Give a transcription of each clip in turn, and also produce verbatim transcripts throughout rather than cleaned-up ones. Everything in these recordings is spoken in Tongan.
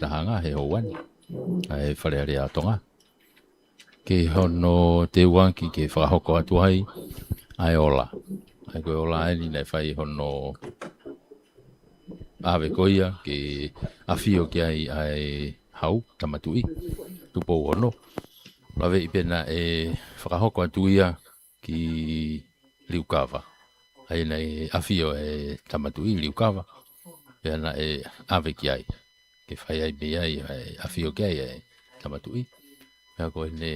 taha ange he houa ni, ʻa e Fale Alea ʻo Tonga. Ke hono teuaki ke fakahoko atu ai ʻa e ola. ʻA ia ko e ola eni naʻe fai hono ʻave ko ia ke ʻafio ki ai ʻa e Hau Tama Tuʻi, Tupou Ono. Laveʻi pē naʻe fakahoko atu ia ki Liukava. ʻA ia naʻe ʻafio e Tama Tuʻi Liukava, pea naʻe ʻave ki ai ke fai ai mei ai ʻa e ʻafio ki ai e Tama Tuʻi. Pea ko ʻene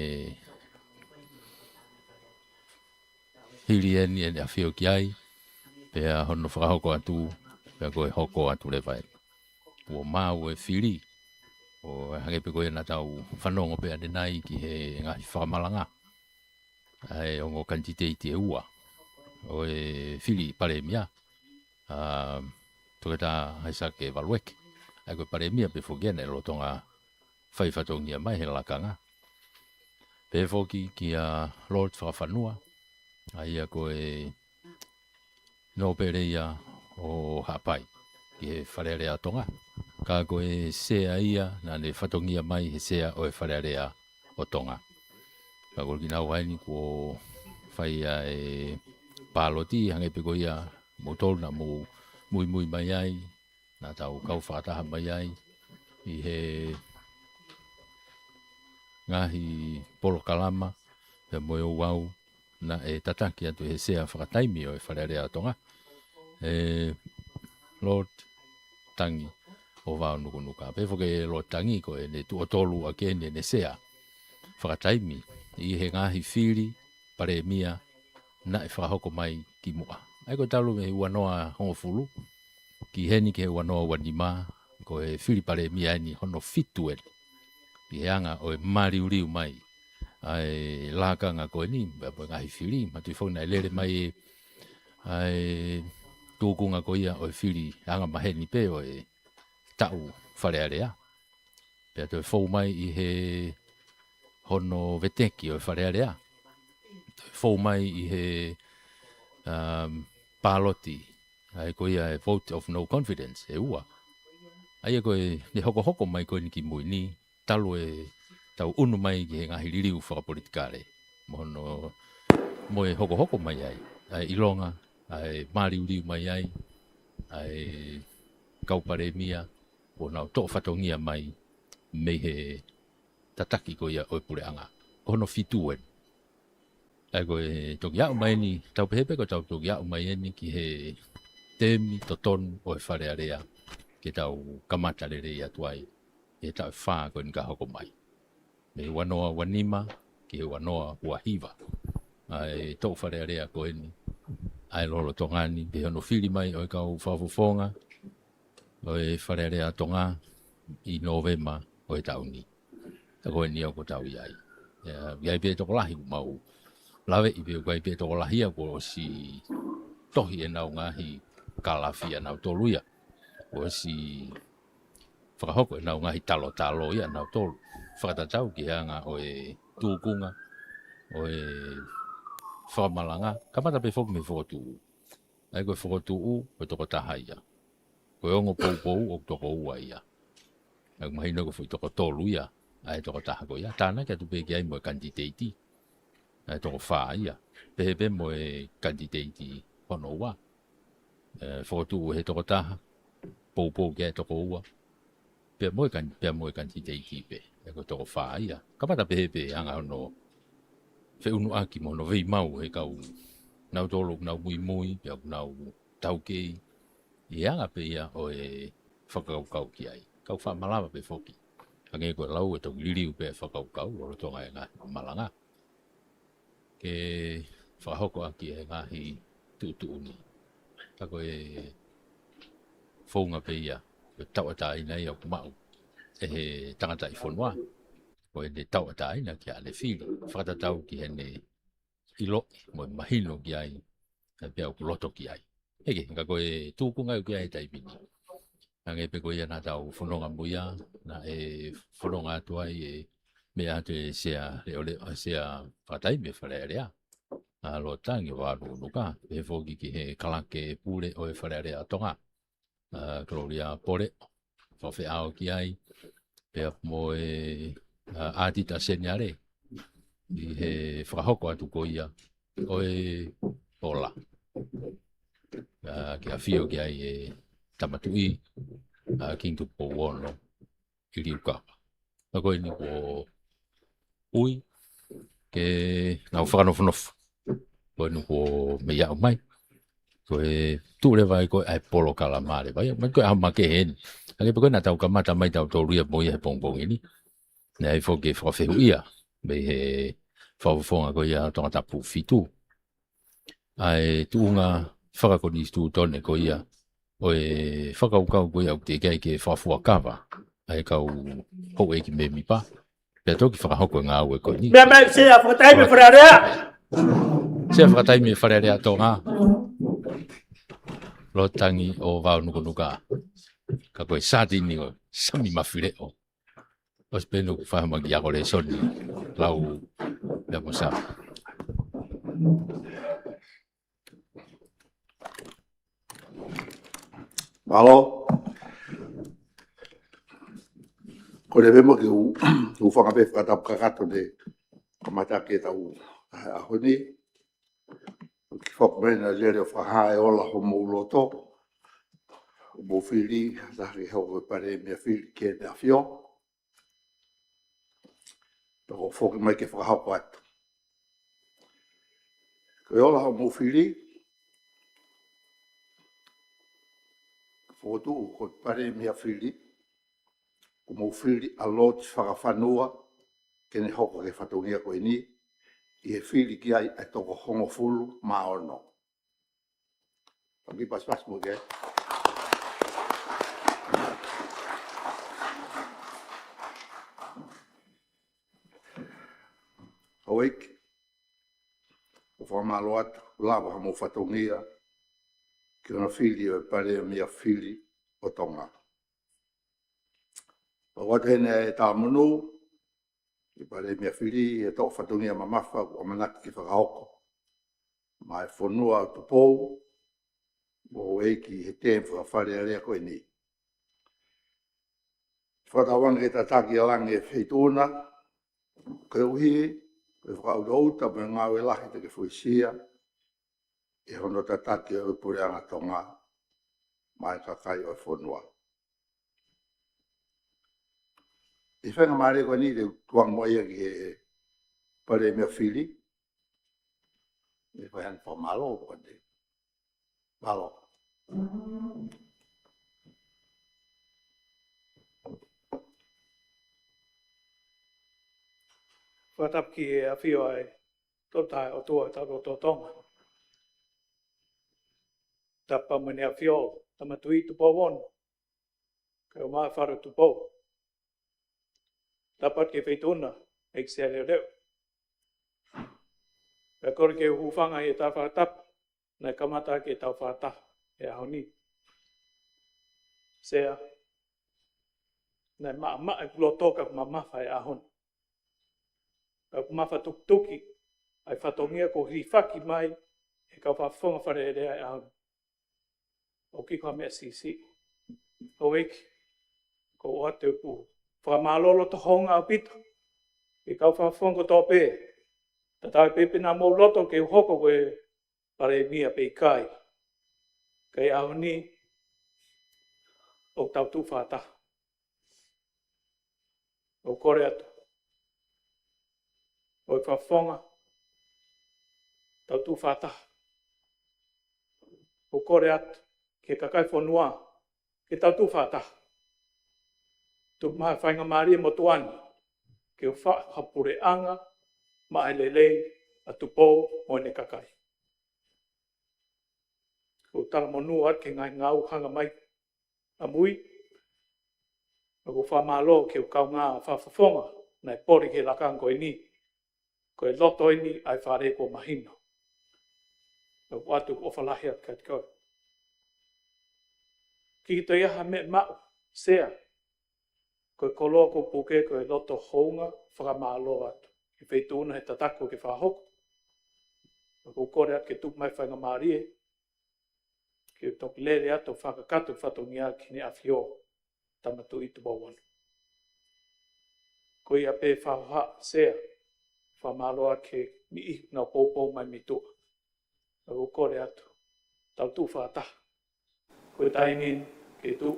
hili eni ʻene ʻafio ki ai, pea hono fakahoko atu, pea ko e hoko atu leva eni. Kuo maʻu e fili, ʻo hangē pē ko ia naʻa tau fanongo pē ʻanenai ki he ngaahi fakamalanga ʻa e ongo kanititeiti ʻe ua ʻo e fili palēmia, ʻa Toketā ʻAisake Valueke. ʻA ia ko e palēmia pē foki ena ʻe lolotonga fai fatongia mai he lakanga. Pehē foki kia Lord Fakafanua, ʻa ia ko e Nōpele ia ʻo Haʻapai ki he Fale Alea ʻo Tonga. Ka ko e sea ia naʻa ne fatongia mai he sea ʻo e Fale Alea ʻo Tonga. Ka ko kinaua eni kuo fai ʻa e pāloti, hangē pē ko ia moutolu naʻa mou muimui mai ai, naʻa tau kau fakataha mai ai ʻi he ngaahi polokalama, pea mo e ouau naʻe tataki atu he sea fakataimi ʻo e Fale Alea ʻo Tonga, ʻe Lord Tangi ʻo Vaonukunuka. Pehē foki ʻe Lord Tangi ko ʻene tuʻo tolu ʻaki eni ʻene sea fakataimi ʻi he ngaahi fili palēmia naʻe fakahoko mai kimuʻa. ʻA ia ko e talu mei he ua noa hongofulu ki heni ki he ua noa ua nima, ko e fili palēmia eni hono fitu eni ʻi he anga ʻo e māliuliu mai ʻa e lakanga ko eni, pea mo e ngaahi fili. Manatuʻi foki naʻe lele mai ʻa e tūkunga ko ia ʻo e fili angamaheni pē ʻo e taʻu Fale Alea. Pea toe fou mai ʻi he hono veteki ʻo e Fale Alea. Toe fou mai ʻi he, um, pāloti, ʻa ia ko ia e vote of no confidence ʻe ua. ʻA ia ko e, ne hokohoko mai ko eni kimui ni, talu e tau ʻunu mai ki he ngaahi liliu fakapolitikale. Mo hono, mo e hokohoko mai ai ʻa e ʻilonga, ʻa e māliuliu mai ai ʻa e kau palēmia, ʻo nau toʻo fatongia mai mei he tataki ko ia ʻo e puleʻanga. Ko hono fitu eni. ʻA ia ko e toki aʻu mai eni, tau pehē pē ko e tau toki aʻu mai eni ki he temi totonu ʻo e Fale Alea, ke tau kamata lelei atu ai he taʻu ʻe fā ko eni ka hoko mai. Mei he ua noa ua nima ki he ua noa ua hiva. ʻA e toʻu Fale Alea ko eni ʻa e lolotonga ni, pea hono fili mai ʻo e kau fakafofonga ʻo e Fale Alea ʻo Tonga ʻi Nōvema ʻo e taʻu ni. Ka ko eni ʻoku tau ʻi ai. ʻIa, ʻi ai pē tokolahi ʻoku mau laveʻi pē ʻoku ʻi ai pē tokolahi ia kuo ʻosi tohi ʻenau ngaahi kalafi ʻanautolu ia. Kuo ʻosi fakahoko ʻenau ngaahi talotalo ia ʻanautolu. Fakatatau ki he anga ʻo e tūkunga ʻo e fakamalanga. Kamata pē foki mei he fokotuʻu. ʻA ia ko e fokotuʻu, ko e tokotaha ia. Ko e ongo poupou ʻoku toko ua ia. ʻA ia mahino ko e foʻi toko tolu ia ʻa e tokotaha ko ia. Tānaki atu pē ki ai mo e kanititeiti ʻa e toko fā ia. Pehē pē mo e kanititeiti hono ua. ʻE, fokotuʻu he tokotaha, poupou ki ai toko ua. Pea mo e kan-, pea mo e kanititeiti pē. ʻE ko e toko fā ia. Kamata pehē pē anga hono feʻunuʻaki mo hono veimau he kau nautolu ʻoku nau muimui, pea ʻoku nau taukei ʻi he anga pē ia ʻo e fakakaukau ki ai. Kau faʻa malava pē foki. Hangē ko e lau ʻe toki liliu pē fakakaukau, lolotonga e ngaahi malanga. Ke fakahoko ʻaki e ngaahi tuʻutuʻuni. Ka ko e founga pē ia, ko e tauʻatāina ia ʻoku maʻu ʻe he tangataʻi fonua. Ko ʻene tauʻatāina kia ʻAnefili. Fakatatau ki heʻene ʻiloʻi mo e mahino ki ai, ʻa e pea ʻoku loto ki ai. ʻEke, ka ko e tūkunga ʻoku ʻi ai he taimi ni. Hangē pē ko ia naʻa tau fononga mo ia, naʻe fononga atu ai e meʻa atu e sea leʻoleʻo, sea fakataimi e Fale Alea. ʻA Lord Tangi Vaonukunuka, pehē foki ki he kalake pule ʻo e Fale Alea ʻo Tonga. ʻA Gloria Pole, fakafeʻao ki ai, pea mo e, ʻa, ʻAtita Seniale, ʻi he fakahoko atu ko ia ʻo e ola. ʻA, ke ʻafio ki ai e Tama Tuʻi, ʻa, Kingi Tupou Ono ʻi Liukava. Ka ko eni kuo ui ke nau fakanofonofo. Ko eni kuo mei aʻu mai. Ko e tuʻu leva ai ko e ʻai polokalama leva ia. Mai ko e ʻaho makehe eni. ʻA ia pē ko ē naʻa tau kamata mai tautolu ia mo ia he pongipongi ni. Naʻe ʻi ai foki e fakafehuʻia mei he fakafofonga ko ia Tongatapu fitu. ʻA e tuʻunga fakakonisitūtone ko ia ʻo e fakakaukau ko ia ʻoku teʻeki ai ke fakafuakava ʻa e kau houʻeiki mēmipa. Pea toki fakahoko e ngāue ko eni. Meʻa mai Sea, fakataimi e Fale Alea. Sea, fakataimi e Fale Alea Tonga. Lotangi ʻo Vao Nukunuka. Ka ko e sātini ʻo Sami Mafileʻo. ʻOsi pē ʻeku fahamaki ʻa ko e lēsoni lau ia mo Sami. Mālō. Ko e lelei mo ke u, u fanga pē fakatapu kakato ne kamata ke tau ʻaho ni. Ki fok mai na lele ʻo fakahā e ola homou loto. Mou fili, taha ke hoko ko e Palēmia fili ki heʻene ʻAfio. Pea ko e foki mai ke fakahoko atu. Ko e ola homou fili, fokotuʻu ko e Palēmia fili, ko mou fili ʻa Lord Fakafanua, ke ne hoko ko e fatongia ko eni, ʻi he fili ki ai ʻa e toko hongofulu mā ono. Paki paspas mo ke. Houʻeiki, ʻoku fakamālō atu, lava homou fatongia, ki hono fili ʻo e Palēmia fili ʻo Tonga. ʻOatu heni e talamonū, ʻi Palēmia fili, he toʻo fatongia mamafa, ʻoku ʻamanaki ke fakahoko. Maʻa e fonua ʻo Tupou, mo e ʻEiki he tēmi fakafale alea ko eni. Fakatauange ke tataki ʻa langi e feituʻu na, koeʻuhi, ko e fakaʻutaʻuta mo e ngāue lahi te ke fuesia, ʻi hono tataki ʻo e Puleʻanga Tonga, maʻa e kakai ʻo e fonua. ʻI he faingamālie ko eni te u tuku ange mo ia ki he Palēmia fili. ʻE fai hanga fakamālō ko te. Mālō. Fakatapu ki he ʻAfio ʻa e Tolu Tahaʻi ʻOtua ʻo e Tautotonga. Tapu mo ʻEne ʻAfio, Tama Tuʻi Tupou Ono. Kae ʻumaʻā e Fale ʻo Tupou. Tapu atu ki he Feituʻu na, ʻEiki Sea Leʻoleʻo. Pea kole ke u hūfanga ʻi he tau fakatapu, naʻe kamata ʻaki e tau fakataha he ʻaho ni. Sea, naʻe maʻamaʻa ʻeku loto ka ʻoku mamafa e ʻaho ni. Ka ʻoku mafatukituki ʻa e fatongia kuo hilifaki mai ʻe he kau fakafofonga Fale Alea he ʻaho ni. ʻOku ʻikai ko ha meʻa siʻisiʻi. Houʻeiki, ʻoku ou ʻoatu ʻeku fakamālō loto houngaʻia ʻaupito ki he kau fakafofonga kotoa pē. Tatau ai pē pe naʻa mou loto ke u hoko ko e Palēmia pe ʻikai. Ka ʻi he ʻaho ni, ʻoku tau tuʻu fakataha. ʻOku kole atu. ʻOku fakafofonga, tau tuʻu fakataha. ʻOku kole atu ki he kakai e fonua, ke tau tuʻu fakataha. Tuku mai ha faingamālie motuʻa ni, ke u faʻu ha puleʻanga maʻa e lelei ʻa Tupou mo ʻene kakai. ʻOku ou talamonū atu ki he ngaahi ngāue ʻoku hanga mai ʻamui. ʻOku ou fakamālō ki he kau ngāue fakafofonga naʻe pole ki he lakanga ko eni. Ko e loto eni ʻa e Fale kuo mahino. ʻOku ou ʻoatu ʻeku ʻofa lahi atu kiate koe. ʻIkai toe ʻi ai ha meʻa maʻu, Sea. Ko e koloa ʻoku ou puke ko e loto houngaʻia fakamālō atu. Ki he Feituʻu na he tataki kuo ke fakahoko. ʻOku ou kole atu ke tuku mai ha faingamālie ke u toki lele atu ʻo fakakakato e fatongia ki heʻene ʻAfio, Tama Tuʻi Tupou Ono. Ko ia pē fakahoha Sea, fakamālō atu ki he niʻihi naʻa nau poupou mai mei tuʻa. Ka ʻoku ou kole atu, tau tuʻu fakataha. Ko e taimi ni ke tuʻu,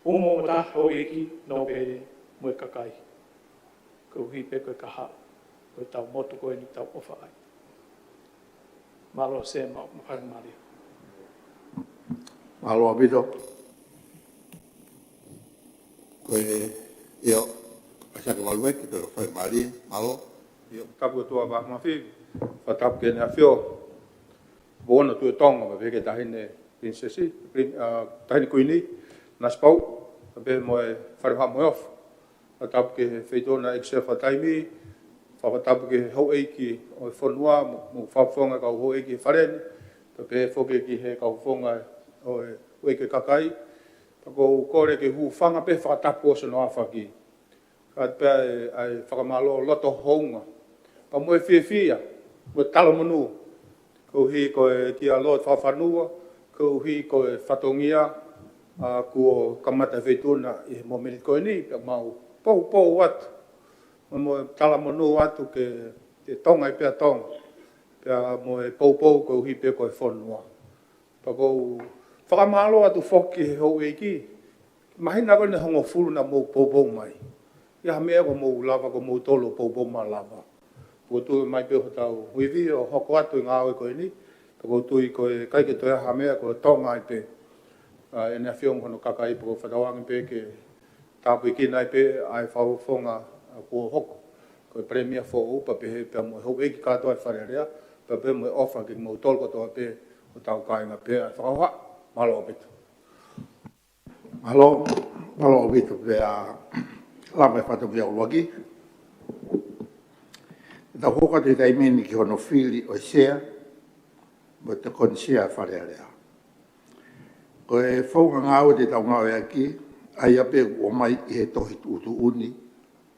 umu mo taha houʻeiki nōpele mo e kakai. Koeʻuhi pē ko e kahaʻu ʻo ʻetau motu ko eni ʻoku tau ʻofa ai. Mālō Sea mo e faingamālie. Mālō ʻaupito. Ko e, ʻio, ʻa Sea Valueki, ko e faingamālie, mālō. ʻIo, tapu ki he ʻOtua Mafimafi, fakatapu ki Heʻene ʻAfio, Puleʻanga Tuʻi ʻo Tonga, pea pehē ki he Taʻahine Pilinisesi, Pilin-, ʻa, Taʻahine Kuini Nanasipauʻu, pea pehē mo e Fale Vahaʻa mo e ʻOfa. Fakatapu ki he Feituʻu na ʻEiki Sea Fakataimi, fakatapu ki he houʻeiki ʻo e fonua, mo, mo e fakafofonga kau houʻeiki he fale ni, pea pehē foki ki he kau fofonga ʻo e houʻeiki kakai. Pea ʻoku ou kole ke u hūfanga pē he fakatapu ʻosi hono aofaki. Kae ʻatā pē ʻa e, ʻa e fakamālō loto houngaʻia. Pea mo e fiefia, mo e talamonū. Koeʻuhi ko e kiʻi ʻalu fakafanua, koeʻuhi ko e fatongia, ʻa, kuo kamata he Feituʻu na ʻi he mōmeniti ko eni, pea mau poupou atu. Mo, mo e talamonū atu ke, ke Tonga ʻi pea Tonga. Pea mo e poupou koeʻuhi pē ko e fonua. Pea ʻoku ou fakamālō atu foki he houʻeiki. Māhina ko eni ʻe hongofulu naʻa mou poupou mai. ʻI ai ha meʻa ʻoku mou lava, ʻoku mou tolo poupou malava. Pea ʻoku tuʻu mai pē hotau ivi ʻo hoko atu e ngāue ko eni. Pea ʻoku ou tui ko e ʻikai ke toe ʻi ai ha meʻa ko Tonga ai pē. ʻA, ʻEne ʻAfio mo hono kakai pea ʻoku ou fakatauange pē ke tāpuekina ai pē ʻa e fakafofonga, ʻa, kuo hoko. Ko e Palēmia foʻou pea pehē pea mo e houʻeiki kātoa ʻa e Fale Alea, pea pehē mo e ʻofa kimoutolu kotoa pē ʻoku tau kāinga pē ʻa e fakahoha. Mālō ʻaupito. Mālō, mālō ʻaupito pea lava e fatongia ʻuluaki. Tau hoko atu he taimi ni ki hono fili ʻo e Sea, mo e Tokoni Sea Fale Alea. Ko e founga ngāue te tau ngāueʻaki, ʻa ia pē ʻoku ʻomai ʻi he tohi tuʻutuʻuni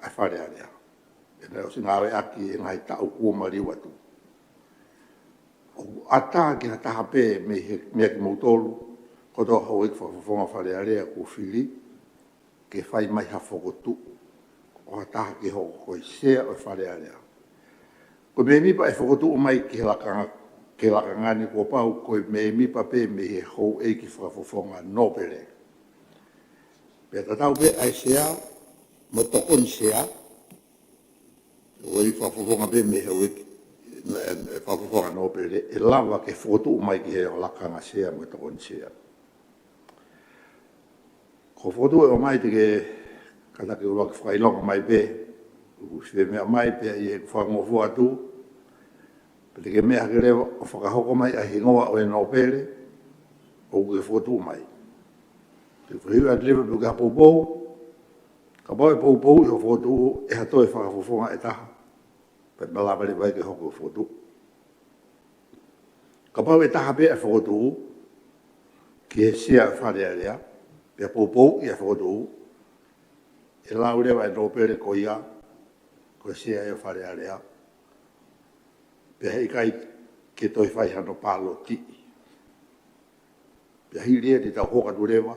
ʻa e Fale Alea. ʻEne ʻosi ngāueʻaki he ngaahi taʻu kuo maliu atu. ʻOku ʻatā ki ha taha pē mei he, mei kimoutolu, kotoa houʻeiki fakafofonga Fale Alea kuo fili, ke fai mai ha fokotuʻu ʻo ha taha ke hoko ko e Sea ʻo e Fale Alea. Ko e mēmipa ʻe fokotuʻu mai ki he lakanga, ki he lakanga ni kuo pau ko e mēmipa pē mei he houʻeiki fakafofonga nōpele. Pea tatau pē ʻa e Sea mo e Tokoni Sea, ʻoku ʻi ai e fakafofonga pē mei he houʻeiki, ʻe, ʻe fakafofonga nōpele, ʻe lava ke fokotuʻu mai ki he lakanga Sea mo e Tokoni Sea. Ko e fokotuʻu ʻe ʻomai te ke kātaki ʻuluaki fakaʻilonga mai pē, ʻoku ou fie meʻa mai pē ʻi heʻeku fakangofua atu, pea te ke meʻa hake leva ʻo fakahoko mai ʻa e hingoa ʻo e nōpele ʻoku ke fokotuʻu mai. Te u fehuʻi atu leva pe ʻoku ke poupou, kapau ʻe poupou ʻi hoʻo fokotuʻu ʻe ha toe fakafofonga ʻe taha, pea malava leva ke hoko e fokotuʻu. Kapau ʻe taha pē ʻa e fokotuʻu ki he Sea ʻo e Fale Alea, pea poupouʻi ʻa e fokotuʻu, ʻe lau leva ʻe he nōpele ko ia ko e Sea ʻo e Fale Alea, pea heʻikai ke toe fai hano pālotiʻi. Pea hili ia te tau hoko atu leva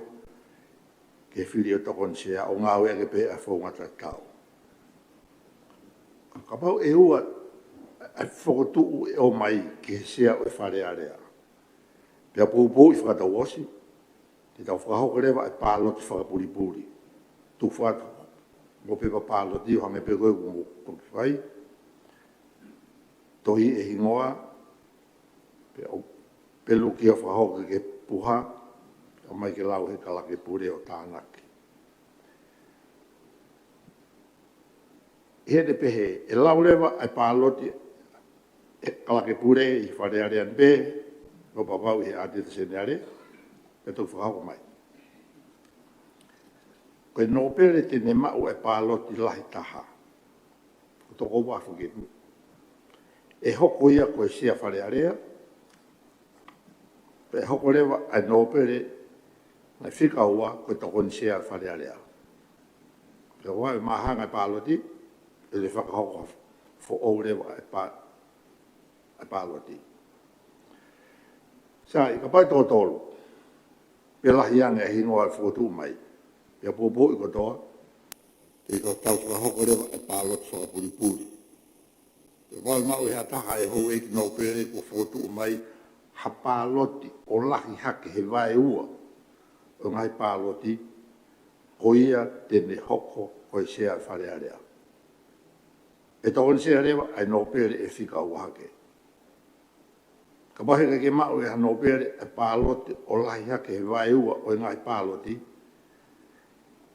ki he fili ʻo e Tokoni Sea ʻo ngāueʻaki pē ʻa e founga tatau. Kapau ʻe ua ʻa e fokotuʻu ʻe ʻomai ki he Sea ʻo e Fale Alea, pea poupouʻi fakatouʻosi, te tau fakahoko leva ʻa e pāloti fakapulipuli. Tufa atu mo e pepa pāloti ʻo hangē pē ko ē ʻoku mou toki fai. Tohi e hingoa, pea ʻo peluki ʻo fakahoko ki he puha, ʻomai ke lau ʻe he Kalake Pule ʻo tānaki. ʻI heʻene pehē, ʻe lau leva ʻa e pāloti ʻe he Kalake Pule ʻi he Fale Alea ni pē, ʻo papau ʻi he ʻAtete Seniale, pea toki fakahoko mai. Ko e nōpele te ne maʻu ʻa e pāloti lahi taha, ʻoku toko ua foki eni, ʻe hoko ia ko e Sea Fale Alea, pea ʻe hoko leva ʻa e nōpele naʻe fika ua ko e Tokoni Sea Fale Alea. Pea ʻoua ʻe māhanga e pāloti, ʻe toe fakahoko foʻou leva ʻa e pā-, ʻa e pāloti. Sai, kapau ʻe toko tolu, pea lahi ange ʻa e hingoa ʻe fokotuʻu mai, pea poupouʻi kotoa, te ʻi he tau fakahoko leva e pāloti fakapulipuli. Pea maʻu ʻe ha taha e houʻeiki nōpele kuo fokotuʻu mai ha pāloti ʻo lahi hake he vaeua ʻo e ngaahi pāloti, ko ia te ne hoko ko e sea Fale Alea. ʻE tokoni sea leva ʻa e nōpele ʻe fika ua hake. Kapau he ʻikai ke maʻu ʻe ha nōpele e pāloti ʻo lahi hake he vaeua ʻo e ngaahi pāloti,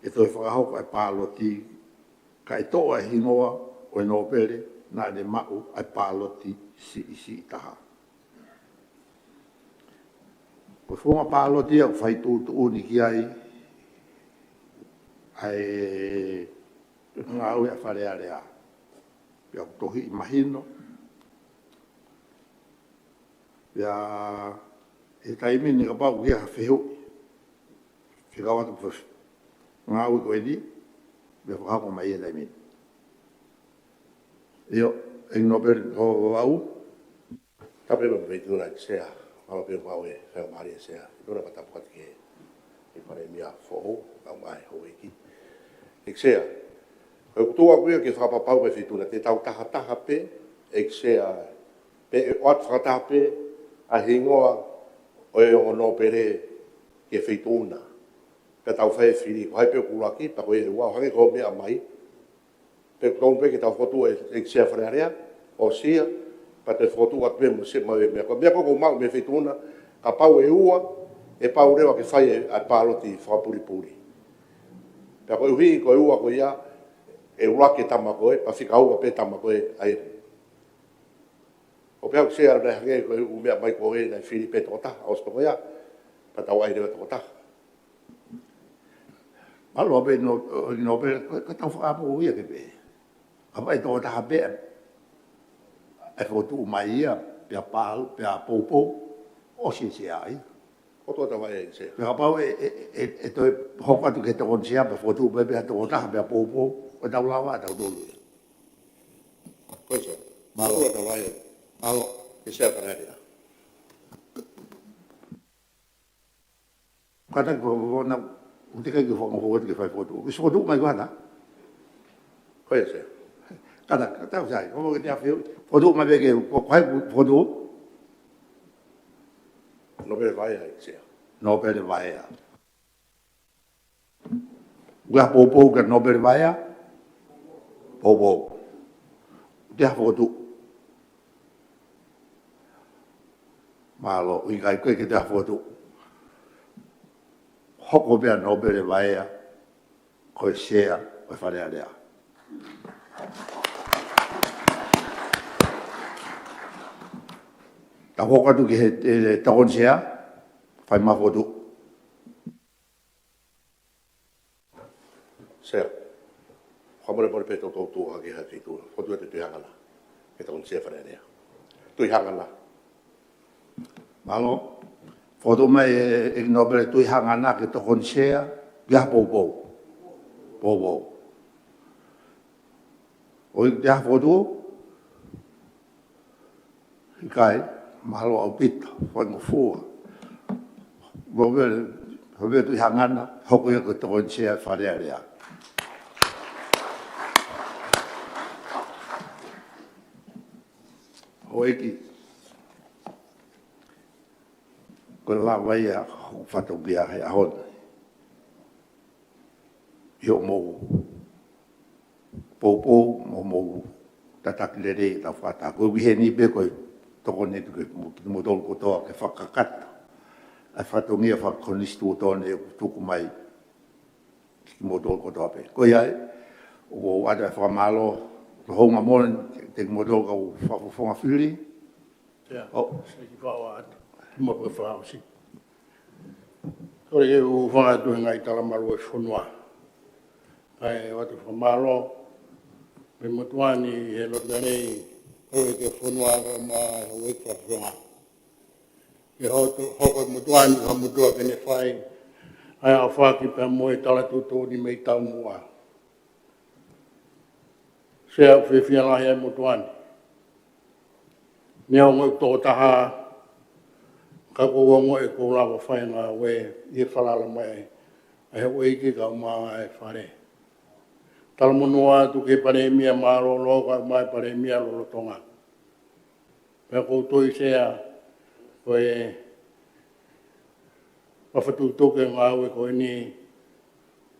ʻe toe fakahoko e pāloti kae toʻo e hingoa ʻo e nōpele naʻa ne maʻu e pāloti siʻisiʻi taha. Ko e founga pāloti ia ʻoku fai tuʻutuʻuni ki ai ʻa e ngāue ʻa Fale Alea. Pea ʻoku tohi mahino. Pea ʻi he taimi ni kapau ʻoku ʻi ai ha fehuʻi, fekau atu pē ngāue ko eni, pea fakahoko mai ʻi he taimi ni. ʻIo, ʻEiki Nōpele Hovau. Tapu mo e Feituʻuna ʻEiki Sea, mālō pē ʻemau faingamālie Sea. Feituʻuna pea tapu atu ki he Palēmia foʻou, kae ʻumaʻā e houʻeiki. ʻEiki Sea, ko e kutu aku ia ke fakapapau mo e Feituʻuna, te tau tahataha pē, ʻEiki Sea, pe ʻe ʻoatu fakataha pē ʻa e hingoa ʻo e ongo nōpele ki he Feituʻuna. Pea tau fai e fili, ko hai pē ʻoku ʻuluaki, pea ko ia ʻe ua, ʻo hangē ko e meʻa mai. Pea ʻoku totonu pē ke tau fokotuʻu e, ʻEiki Sea Fale Alea, ʻo Sea, pea te fokotuʻu atu pē mo Sea mo e meʻa. Ko e meʻa ko ē ʻoku maʻu mei he Feituʻuna, kapau ʻe ua, ʻe pau leva ke fai e, ʻa e pāloti fakapulipuli. Pea koeʻuhi ko e ua ko ia, ʻe ʻuluaki e tama ko ē, pea fika ua pē tama ko ē, ʻa ia. ʻO pehē ʻoku Sea naʻe hangē ko e ʻū meʻa mai ko ē naʻe fili pē tokotaha, ʻosi pē ko ia, pea tau ʻai leva tokotaha. Mālō pē nō, nō pē, ko, ko e tau fakapoʻuli ia ke pē. Kapau ʻe tokotaha pē, ʻe fokotuʻu mai ia, pea pāl-, pea poupou, ʻosi e Sea ai. Ko e tokotaha ia ʻEiki Sea. Pea kapau ʻe, ʻe, ʻe, ʻe toe hoko atu ki he tokoni Sea, pea fokotuʻu mai pē ha tokotaha, pea poupou, ko e tau lava, tau tolu ia. Ko ia Sea. Mālō. Ko e tokotaha ia. Mālō, ʻEiki Sea Fale Alea. Kātaki ko, ko, ko, na, ʻoku teʻeki ke fakafoʻou ke fai fokotuʻu. ʻOsi fokotuʻu mai ko ena? Ko ia Sea. Kātaki, kātaki Sea, ko mo ke te afi, fokotuʻu mai pē ke, ko, ko hai fokotuʻu? Nōpele Vaea ʻEiki Sea. Nōpele Vaea. ʻOku ʻi ai ha poupou kia Nōpele Vaea? Poupou. ʻOku ʻi ai ha fokotuʻu? Mālō, ʻoku ʻikai ke toe ʻi ai ha fokotuʻu. Hoko pē ʻa Nōpele Vaea ko e Sea ʻo e Fale Alea. Tau hoko atu ki he, he, he tokoni Sea, fai mai ha fokotuʻu. Sea, fakamolemole pē toutou tuʻu hake ha feituʻu, fokotuʻu atu Tuʻi Hangana ke tokoni Sea Fale Alea. Tuʻi Hangana. Mālō, fokotuʻu mai ʻe, ʻEiki Nōpele Tuʻi Hangana ke tokoni Sea, ʻoku ʻi ai ha poupou? Poupou. ʻOku ʻi ai ha fokotuʻu? ʻIkai, mālō ʻaupito, faingofua. Nōpele, Nōpele Tuʻi Hangana, hoko ia ko e tokoni Sea Fale Alea. Houʻeiki, ko e lava ia hoku fatongia he ʻaho ni. ʻI hoʻomou poupou mo hoʻomou tataki lelei ʻetau fakataha. Ko e ʻuhi heni pē ko e tokoni atu ke mo-, kimoutolu kotoa ke fakakakato ʻa e fatongia fakakonisitūtone ʻoku tuku mai kimoutolu kotoa pē. Ko ia ai, ʻoku ou ʻoatu e fakamālō, ko e hounga moʻoni, kiate kimoutolu kau fakafofonga fili, Sea, ʻo, Sea ki fao atu, ki mo pe fao si. Kole ke u hūfanga atu he ngaahi talamalu ʻo e fonua. Kae ʻoatu fakamālō, mei he motuʻa ni he lotu nei, kole ke fonua ka ma houʻeiki fakafofonga. Ke hoto, hoko e motuʻa ni, ha motuʻa ke ne fai, ʻa e ʻaofaki pea mo e tala tuʻutuʻuni mei taumuʻa. Sea ʻoku fiefia lahi ai e motuʻa ni. Neongo ʻeku tokotaha, ka ʻoku ou ongoʻi ʻoku ou lava fai e ngāue ʻi he falala mai ʻa e houʻeiki kae ʻumaʻā e Fale. Talamonū atu ki he Palēmia mālōlō, kae ʻumaʻā e Palēmia lolotonga. Pea ʻoku ou tui Sea, ko e fakatuʻutuʻu e ngāue ko eni,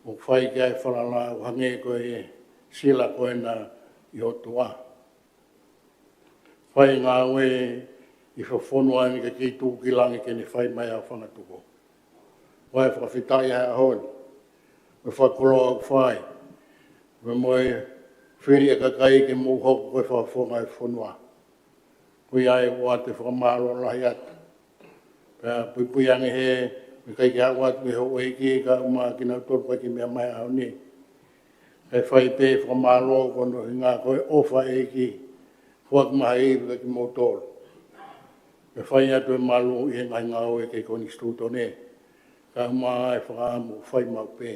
ʻoku fai ki ai e falala ʻo hangē ko e sila ko ena ʻi ho tuʻa. Fai e ngāue ʻi he fonua ni kae kei tuku ki langi ke ne fai mai ʻa e fanga tuku. ʻOku ou fakafetaʻi he ʻaho ni. Mo e fakakoloa ʻoku fai. Mo e, mo e fili e kakai ke mou hoko ko e fakafofonga e fonua. Ko ia ʻoku ou ʻoatu e fakamālō lahi atu. Pea puipui ange he, mo e ʻikai ke u ʻoatu ki he houʻeiki kae ʻumaʻā kinautolu ʻoku ʻikai ke meʻa mai he ʻaho ni. Kae fai pē e fakamālō ko hono ʻuhinga ko e ʻofa ʻa e ʻEiki. Foaki mai ha ivi kiate kimoutolu. Pea fai atu e malu ʻi he ngaahi ngāue ki he konisitūtone. Kae ʻumaʻā e fakaʻamu ʻoku fai maʻu pē.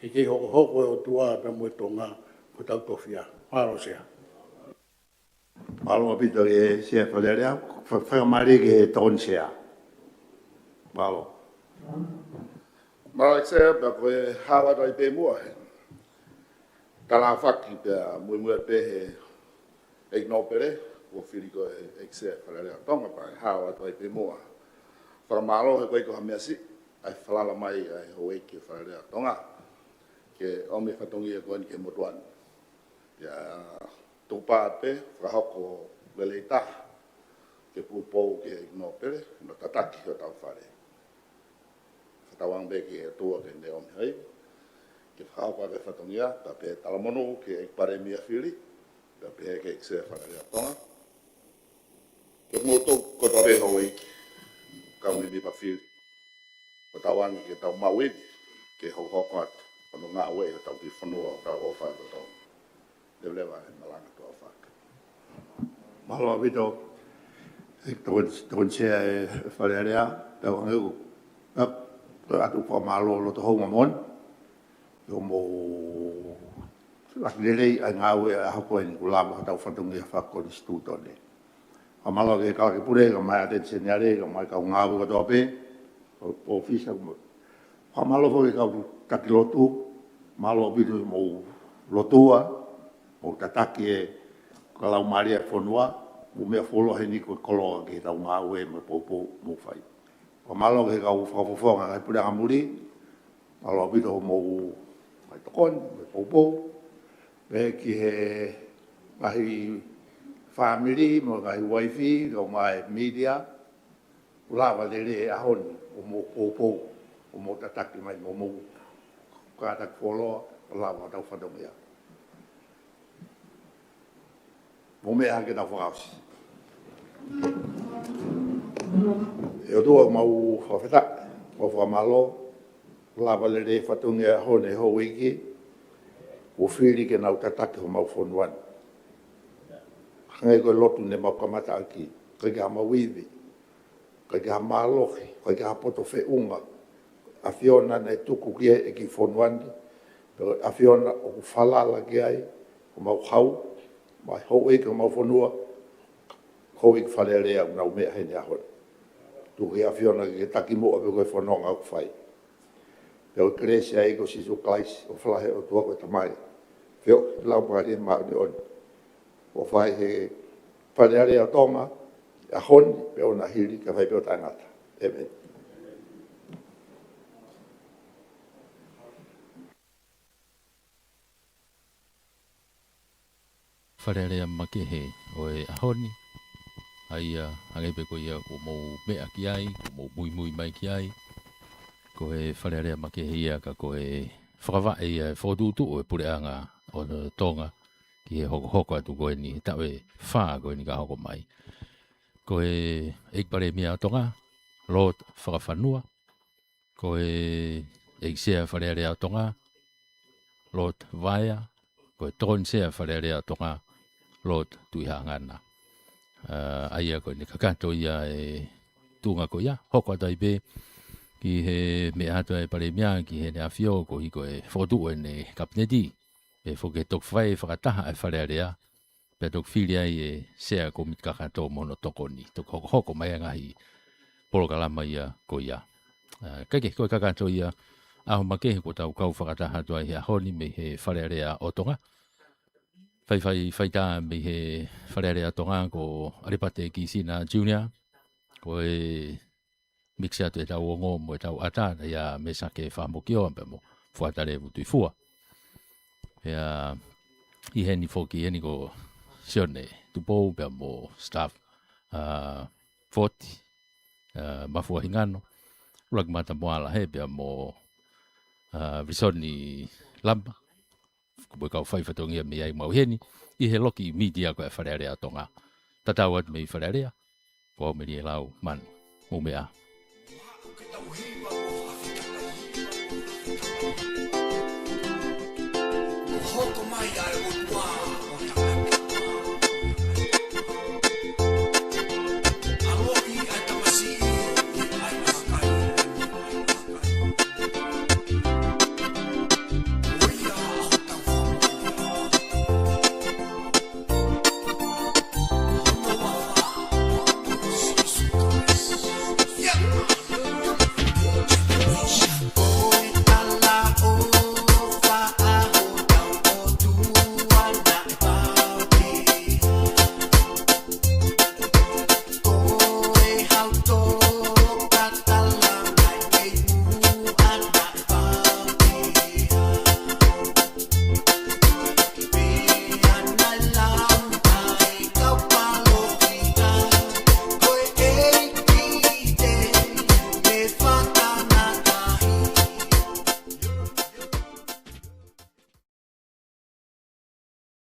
Ke kei hokohoko e ʻOtua pea mo e Tonga ko hotau tofiʻa. Mālō Sea. Mālō ʻaupito e Sea Fale Alea, fa-, fakamālō ki he Tokoni Sea. Mālō. Mālō ʻEiki Sea, pea ko e hao atu ai pē muʻa he talafaki pea muimui pē he ʻEiki Nōpele, kuo fili ko e ʻEiki Sea Fale Alea ʻo Tonga, pea hao atu ai pē muʻa. Fakamālō he ko e ʻikai ko ha meʻa siʻi, ʻa e falala mai ʻa e houʻeiki Fale Alea ʻo Tonga. Ke ʻomi e fatongia ko eni ki he motuʻa ni. Pea tuku pē, fakahoko lelei taha, ke poupou ki he ʻEiki Nōpele, ʻi hono tataki hotau fale. Fakatauange pē ki he ʻOtua ke ne ʻomi ha ivi, ke fakahoko ʻaki e fatongia, pea pehē talamonū ki he ʻEiki Palēmia fili, pea pehē ki he ʻEiki Sea Fale Alea ʻo Tonga. Ke mou tau kotoa pē houʻeiki, kau mēmipa fili. Fakatauange ke tau maʻu ivi, ke hokohoko atu, hono ngāueʻi hotau kiʻi fonua, hotau ʻofa ʻa e Tonga. Leveleva e malanga tuʻa ʻofa. Mālō ʻaupito, ʻEiki Tokoni, Tokoni Sea e Fale Alea, tau ange u, ʻa, ʻoatu fakamālō loto houngaʻia moʻoni, ʻi hoʻomou laki lelei ʻa e ngāue ʻa e ʻaho ko eni kuo lava hotau fatongia fakakonisitūtone. Fakamālō ki he Kalake Pule, kae ʻumaʻā e ʻAteni Seniale, kae ʻumaʻā e kau ngāue kotoa pē, ʻo, ʻōfisa, mo. Fakamālō foki ki he kau taki lotu, mālō ʻaupito hoʻomou lotua, mou tataki e kau laumālie e fonua, mou meʻa fuoloa heni ko e koloa ki heʻetau ngāue mo e poupou ʻoku mou fai. Fakamālō ki he kau fakafofonga ngaahi puleʻanga muli, mālō ʻaupito hoʻomou ngaahi tokoni, mo e poupou. Pea ki he ngaahi fāmili, mo e ngaahi uaifi, kae ʻumaʻā e mītia, kuo lava lelei e ʻaho ni, hoʻomou poupou, hoʻomou tataki mai, mo hoʻomou kātaki fuoloa, kuo lava hotau fatongia. Mou meʻa hake tau fakaʻosi. ʻE ʻOtua mau fakafetaʻi, mau fakamālō, lava lelei e fatongia he ʻaho ni houʻeiki, kuo fili ke nau tataki homau fonua ni. Hangē ko e lotu ne mau kamata ʻaki, ʻikai ke ʻi ai hamau ivi, ʻikai ke ʻi ai ha mālohi, ʻikai ke ʻi ai ha poto feʻunga. ʻAfiona naʻe tuku ki ai e kiʻi fonua ni, pea ʻAfiona ʻoku falala ki ai, homau hau, mo e houʻeiki homau fonua, houʻeiki Fale Alea ʻoku nau meʻa heni he ʻaho ni. Tuku ki he ʻAfiona ke taki muʻa pē ko e fononga ʻoku fai. Pea ko e kelesi ʻa e ʻEiki ko Sīsū Kalaisi, ʻofa lahi ʻa e ʻOtua ko e Tamai, feohi ʻa e Laumālie Māʻoniʻoni, ʻofa ʻi he Fale Alea ʻo Tonga, ʻaho ni, pea ʻo ʻaho hili, kae fai pē ʻo taʻengata. ʻĒmeni. Fale Alea makehe ʻo e ʻaho ni, ʻa ia hangē pē ko ia kuo mou meʻa ki ai, kuo mou muimui mai ki ai, ko e Fale Alea makehe ia ka ko e fakavaʻe ia e fokotuʻutuʻu e puleʻanga ʻo Tonga ki he hokohoko atu ko eni, taʻu ʻe fā ko eni ka hoko mai. Ko e ʻEiki Palēmia ʻo Tonga, Lord Fakafanua, ko e ʻEiki Sea Fale Alea ʻo Tonga, Lord Vaea, ko e Tokoni Sea Fale Alea ʻo Tonga, Lord Tuʻihaʻangana. ʻA, ʻa ia ko eni kakato ia e tuʻunga ko ia, hoko atu ai pē ki he meʻa atu ʻa e Palēmia, ki heʻene ʻafio, koeʻuhi ko e fokotuʻu ʻene Kapineti, pea foki ke toki fai fakataha ʻa e Fale Alea, pea toki fili ai e Sea Kōmiti Kakato mo hono tokoni, toki hokohoko mai ʻa e ngaahi polokalama ia ko ia. ʻA, kae kehe ko e kakato ia, ʻaho makehe kuo tau kau fakataha atu ai he ʻaho ni mei he Fale Alea ʻo Tonga. Faifai faitā mei he Fale Alea ʻo Tonga ko ʻAlipate Kisina Junior, ko e mix atu ʻetau ongo mo ʻetau ʻata, naʻe ʻia Mesake Fakamokioa pea mo Fuata Levu Tuifua. Pea ʻi heni foki ʻi heni ko Sione Tupou pea mo staff, ʻa, Foti, ʻa, Mafua Hingano, ʻUluaki Mata Moala he pea mo, ʻa, Visoni Lama, ko e kau fai fatongia mei ai mau ʻi heni, ʻi he loki media ko e Fale Alea ʻo Tonga. Tatau atu mei Fale Alea, ko au Melie Lau Manu. Mou meʻa ā. Hoko mai ʻa